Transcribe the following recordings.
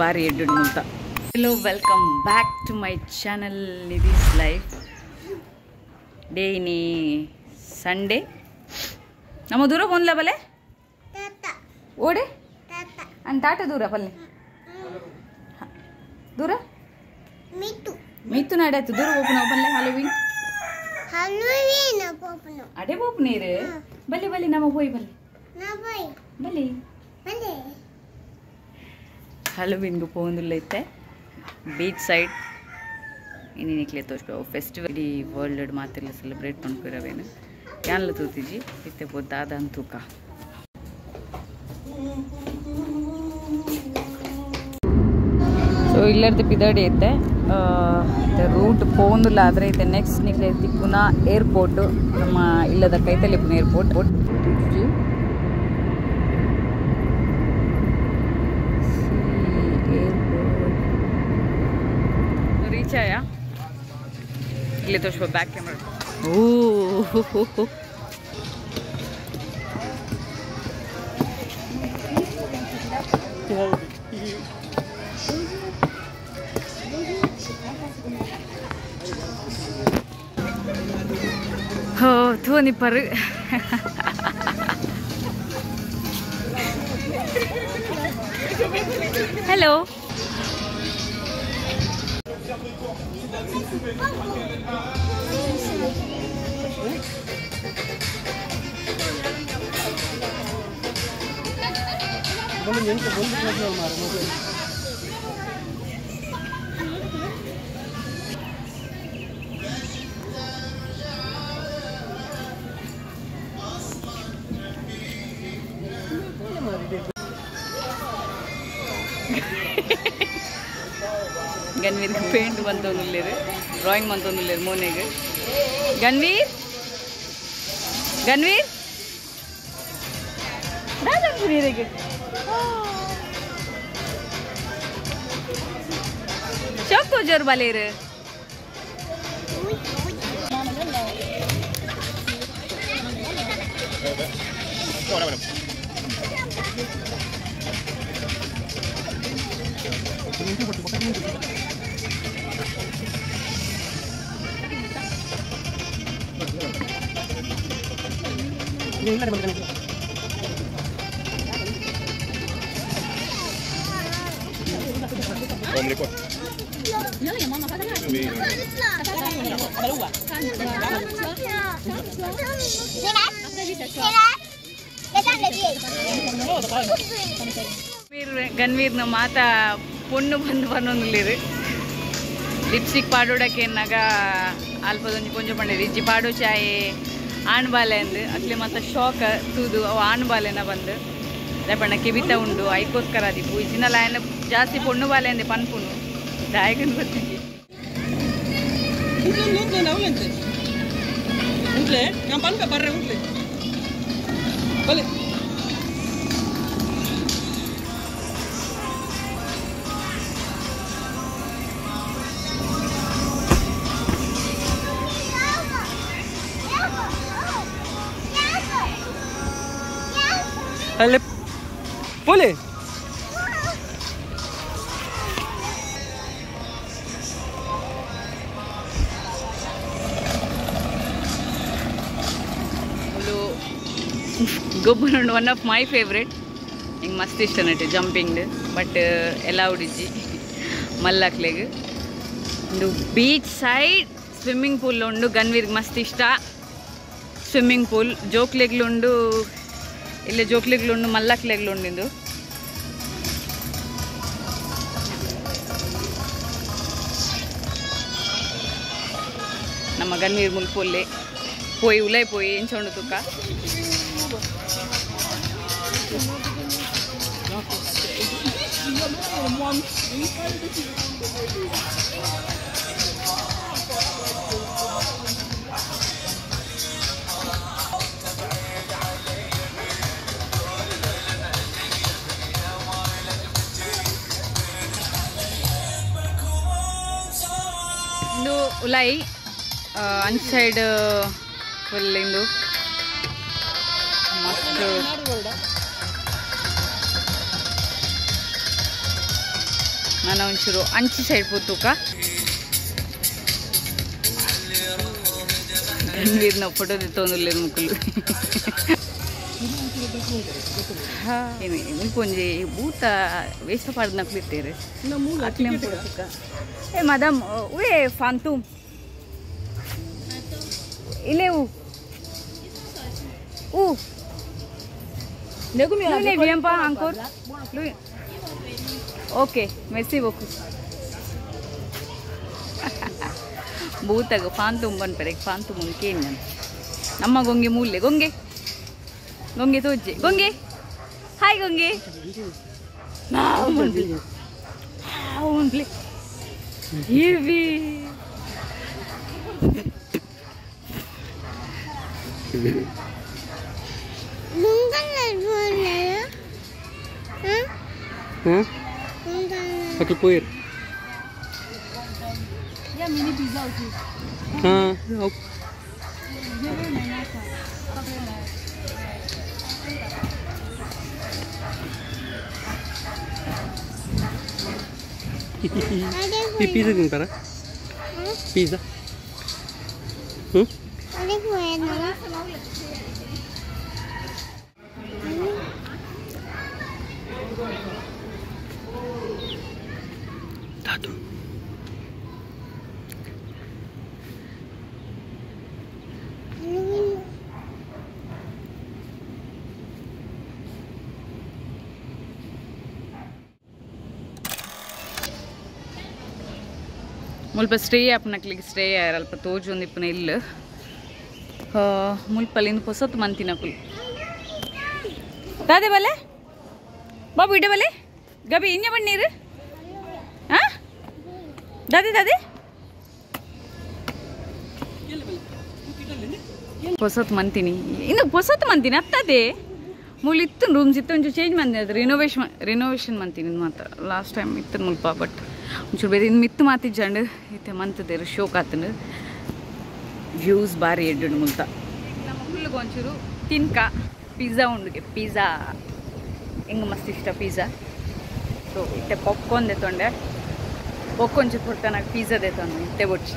ಬಾರಿ ಎಡ್ಡು ಮುಲ್ತ. Hello, welcome back to my channel Nidhi's life. Day ಇನಿ Sunday. ನಮ್ಮ ದೂರ ಪೋನ್ಲ ಬಲೆ ಓಡೆ ಅಂಡ್ ಟಾಟ ದೂರ ಪಲ್ಲೆ ದೂರ ಮೀತು ನಾಡಾಯ್ತು ದೂರ ಓಪನ್ ಪಲ್ಲೆ ಹಲೋವಿನ್ ಅಡೆ ಓಪನ್ ನೀರು ಬಲ್ಲಿ ಬಲ್ಲಿ ನಮ್ಮ ಹೋಯ್ ಬಲ್ಲಿ ಬಲ್ಲಿ ಹಲೋವಿನ್ಗೆ ಪೋಂದುಲ್ಲೈತೆ ಬೀಚ್ ಸೈಡ್ ಇನ್ನು ನಿಕ್ಲೆ ತೋಚ್ಕೊ ಫೆಸ್ಟಿವಲ್ ಇಡೀ ವರ್ಲ್ಡ್ ಮಾತೆಲ್ಲ ಸೆಲೆಬ್ರೇಟ್ ಮಾಡ್ಕೊರವೇನು ಯಾನ್ಲ ತೂತಿಜಿ ಇತ್ತೆ ಪೋ ದಾದ ತೂಕ. ಸೊ ಇಲ್ಲರ್ದು ಪಿದಡಿ ಐತೆ ರೂಟ್ ಪೋಂದುಲ್ಲ ಆದರೆ ಐತೆ. ನೆಕ್ಸ್ಟ್ ನಿಕ್ಲೆ ತಿಕ್ಕುನ ಏರ್ಪೋರ್ಟ್, ನಮ್ಮ ಇಲ್ಲದ ಕೈತಲಿಪ್ಪುನ ಏರ್ಪೋರ್ಟ್ ರೀಚ್ ಆಯಾ. ಇಲ್ಲಿ ತೋರಿಸ್ಬೋ ಬ್ಯಾಕ್ ಕ್ಯಾಮ್ರಾ. ಓ ಹೋ ಥೂ ನಿಪ್ಪರು. ಹಲೋ ಗನ್ವೀರ್ ಪೇಂಟ್ ಬಂತೊಂದುಲ್ಲೇರು, ಡ್ರಾಯಿಂಗ್ ಬಂತೊಂದುಲ್ಲೇರು ಮೋನೆಗೆ. ಗನ್ವೀರ್ ಗನ್ವೀರ್ ದಾದನ್ವೀರಿಗೆ ಶೋಕ್ ತೋಜೋರ್ ಬಲೇರು. ಗನ್ವೀರ್ನ ಮಾತಾ ಪೊಣ್ಣು ಬಂದು ಬನ್ನೊಂದುಲ್ಲೇರು. ಲಿಪ್ಸ್ಟಿಕ್ ಪಾಡೋಡಕ್ಕೆ ಅಲ್ಪದೊಂಜಿ ಕೊಂಚ ಪಂಡೇರು ಇಜ್ಜಿ ಪಾಡೋ ಚಾಯೆ ಆಣ್ ಬಾಲೆ ಅಂದು ಅಕ್ಲೆ ಮತ್ತೆ ಶಾಕ್ ತೂದು ಅವು ಆಣ್ ಬಾಲೆನ ಬಂದು ಪಣ್ಣ ಕೆಬಿತ ಉಂಡು ಐಕೋಸ್ಕರ ಅದಿಪ್ಪು ಇಜ್ಜಿನಲ ಆಯನ ಜಾಸ್ತಿ ಪೊಣ್ಣು ಬಾಲೆ ಅಂದೆ ಪನ್ಪುನು ದಾಯಕನ್ ಗೊತ್ತಿಜ್ಜಿ. ಅಲ್ಲೇ ಪೋಲೆ ಗೊಬ್ಬರ ಒನ್ ಆಫ್ my favourite. ಹಿಂಗೆ ಮಸ್ತ್ ಇಷ್ಟ ನಟ್ಟು ಜಂಪಿಂಗ್ ಬಟ್ ಎಲ್ಲ ಉಡಿಜಿ ಮಲ್ಲಕ್ಲೆಗ್. ಒಂದು ಬೀಚ್ ಸೈಡ್ ಸ್ವಿಮ್ಮಿಂಗ್ ಪೂಲ್ ಉಂಡು, ಗನ್ವೀರ್ಗೆ ಮಸ್ತ್ ಇಷ್ಟ ಸ್ವಿಮ್ಮಿಂಗ್ ಪೂಲ್. ಜೋಕ್ಲೆಗ್ಲುಂಡು ಇಲ್ಲ, ಜೋಕ್ಲೆಗ್ಲುಂಡು ಮಲ್ಲಕ್ಲೆಗ್ಲುಂಡು ಇಂದು. ನಮ್ಮ ಗನ್ವೀರ್ ಮುಲ್ಪೊಲ್ಲೆ ಪೋಯಿ ಉಲೈ ಪೋಯಿ ಎಂಚೋಂಡು ತುಕ್ಕ. ಇಂದು ಉಲೈ ಅಂಚ್ ಸೈಡ್ ಫುಲ್ ಇಂದು ಮಸ್ತ್. ನಾನು ಒಂಚೂರು ಅಂಚಿ ಸೈಡ್ ಪೋತೂಕ ಧನ್ವೀರ್ನ ಫೋಟೋ ತೆತ್ತೊಂದುಲ್ಲೆರ್ ಮುಕುಲು ಮುಲ್ಪೊಂಜಿ ಭೂತ ವೇಷ ಪಾಡ್ದನಕುಲು ಇತ್ತೆರ್ ಅಕ್ಲೆನ್ ಪೂರ ए madame où est fantôme il est où où lui ne vient pas encore lui ok merci beaucoup ಭೂತಗ ಫಾಂತುಮ್ ಪನ್ಪೆರೆ ಫಾಂತುಮ್ ಕೇನ್ ನಮ್ಮ ಗೊಂಗೆ ಮೂಲೆ ಗೊಂಗೆ ಗೊಂಗೆ ತೋಜೆ ಗೊಂಗೆ ಹಾಯ್ ಗೊಂಗೆ ನಾವು Hivi. Okay, poor. Yeah, mini pizza also. हाँ, pizza ತಿಂತಾರ ಪಿಜ್ಜಾ ತಾತು ಮುಲ್ಪ ಸ್ಟೇ ಆಪುನಕ್ಲೆಗ್ ಸ್ಟೇ ಆಯೆರ್ ಅಲ್ಪ ತೋಜೊಂದಿಪ್ಪುನ ಇಲ್ಲ್ ಮುಲ್ಪಲಿಂದ್ ಪೊಸತ್ ಮಂತಿನಕುಲು ದಾದೆ ಬಲೆ ಬಾಬು ಇಡೆ ಬಲೆ ಗಬಿ ಇಂಜ ಬಣ್ಣೀರು ಆ ದಾದೆ ದಾದೆ ಪೊಸತ್ ಮಂತಿನಿ ಇನ್ನು ಪೊಸತ್ ಮಂತಿನಿ ಅತ್ತದೆ ಮೂಲು ಇತ್ತು ರೂಮ್ಸ್ ಇತ್ತು ಒಂಚೂರು ಚೇಂಜ್ ಮಂದಿನಿ ಅದು ರಿನೋವೇಷನ್ ಮಂತಿನಿ ಮಾತ್ರ ಲಾಸ್ಟ್ ಟೈಮ್ ಇತ್ತು ಮುಲ್ಪ ಬಟ್ ಒಂಚೂರು ಬೇರೆ ಇನ್ನು ಮಿತ್ತು ಮಾತಿಜ್ಜಂಡು ಇತ್ತೆ ಮಂತದೇರು ಶೋಕ್ ಆತಂಡು ವ್ಯೂಸ್ ಬಾರಿ ಎಡ್ಡುಂಡು ಮುಲ್ತ ನಮ್ಮ ಹುಲ್ಲುಗೆ ಒಂಚೂರು ತಿನ್ಕ ಪಿಜ್ಜಾ ಉಂಡುಗೆ ಪಿಜ್ಜಾ ಹೆಂಗೆ ಮಸ್ತ್ ಇಷ್ಟ ಪಿಜ್ಜಾ ಸೊ ಇತ್ತೆ ಪಾಪ್ಕಾರ್ನ್ ದೆತ್ತೊಂಡೆ ಬೊಕ್ಕೊಂಚೂರು ಪೊರ್ತನಾಗ ಪಿಜ್ಜಾ ದೆತ್ತೊಂಡೆ ಇತ್ತೆ ಬೊಡ್ಚಿ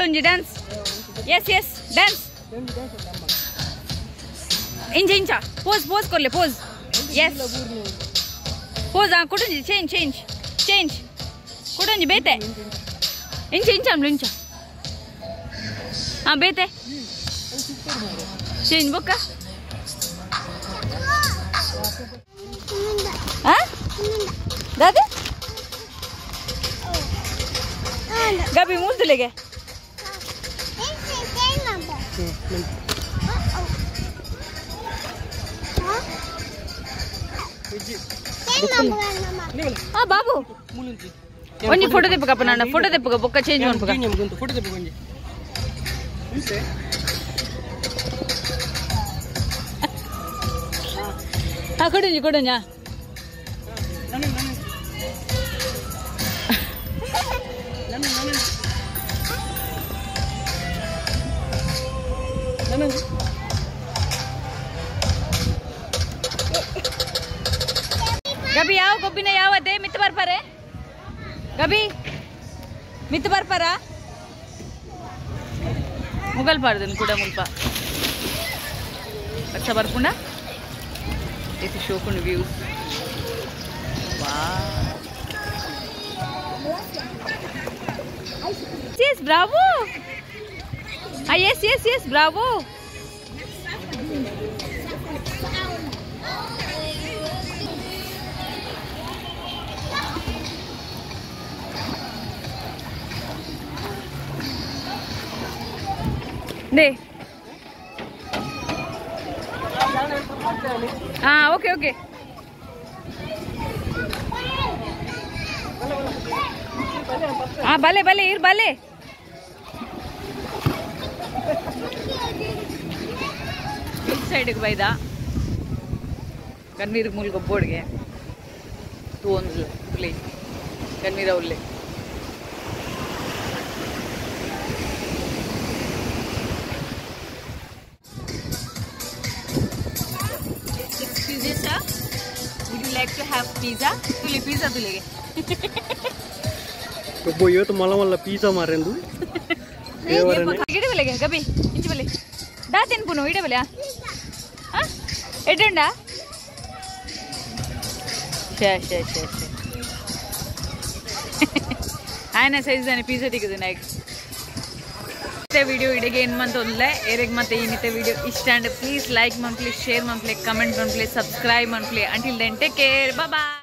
ಒಂಜಿ ಡ್ಯಾನ್ಸ್ ಎಸ್ ಎಸ್ ಡ್ಯಾನ್ಸ್ ಇಂಚ ಇಂಚ ಪೋಸ್ ಪೋಸ್ ಕೊರ್ಲೆ ಪೋಸ್ ಎಸ್ ಪೋಸ್ ಆ ಕುಟುಂಜಿ ಚೇಂಜ್ ಚೇಂಜ್ ಚೇಂಜ್ ಕುಟುಂಜಿ ಬೇತೆ ಇಂಚ ಇಂಚ ಅಂಬ್ಲು ಇಂಚ ಹಾಂ ಬೇತೆ ಚೇಂಜ್ ಬೊಕ್ಕ ಹಾಂ ದಾದೆ ಗಬಿ ಮೂಲ್ದುಲೆಗೆ ಆ ಬಾಬು ಒಂಜಿ ಫೋಟೋ ದೆಪ್ಪುಗಪ್ಪ ನಾನ ಫೋಟೋ ದೆಪ್ಪುಗ ಬೊಕ್ಕ ಚೇಂಜ್ ಮನ್ಪುಗ ಫೋಟೋ ದೆಪ್ಪುಗ ಒಂಜಿ ಆ ಕೊಡುಂಜಿ ಕೊಡುಂಜ ಗಬಿ ಯಾವ ಗೊಬ್ಬಿನ ಯಾವದೇ ಮಿತ್ತು ಬರ್ಪಾರೆ ಗಬಿ ಮಿತ್ತು ಬರ್ಪಾರ ಮುಗಲ್ ಪಾರ್ದನ್ ಕೂಡ ಮುಲ್ಪ ಅಚ್ಚ ಬರ್ಪುಂಡ ಇದು ಶೋಕುಂಡು views yes bravo yes yes yes bravo they हाँ ओके ओके हाँ भले भले इर भले बीच ಸೈಡ್ಗೆ ಬೈದ ಕಣ್ಣೀರ್ ಮುಲ್ಗೊಬ್ಬೋಡ್ಗೆ ತೂವೊಂದು ಹುಲಿ ಕಣ್ಣೀರ ಹುಲ್ಲೆ Excuse me sir, would you like to have pizza? Tuli pizza tulige. ಒಬ್ಬ ಇವತ್ತು ಮಲ್ಲ ಮಲ್ಲ ಪೀಸಾ ಮಾರೆಂದು ಇಡಬಲೆ ಗಬಿ ಇಂಚಿ ಬಲೆ ದಾ ತಿನ್ಪುನು ಇಡಬಲೆ ಎಡ್ಡುಂಡಾ ಶೇ ಶೇ ಶೇ ಶೇ ಆಯನ ಸೈಜ್ ದಾನೆ ಪಿಜ್ಜಾ ತಿಕ್ಕದು ನಾಯಕ್ ವಿಡಿಯೋ ಇಡಗೆ ಏನು ಮಂತ ಒಂದ್ಲೆ ಏರೆಗ್ ಮತ್ತೆ ಈ ವಿಡಿಯೋ ಇಷ್ಟ ಅಂಡ್ ಪ್ಲೀಸ್ ಲೈಕ್ ಮನ್ಪ್ಲಿ ಶೇರ್ ಮನ್ಪ್ಲಿ ಕಮೆಂಟ್ ಮನ್ಪ್ಲಿ ಸಬ್ಸ್ಕ್ರೈಬ್ ಮನ್ಪ್ಲಿ. Until then take care, bye.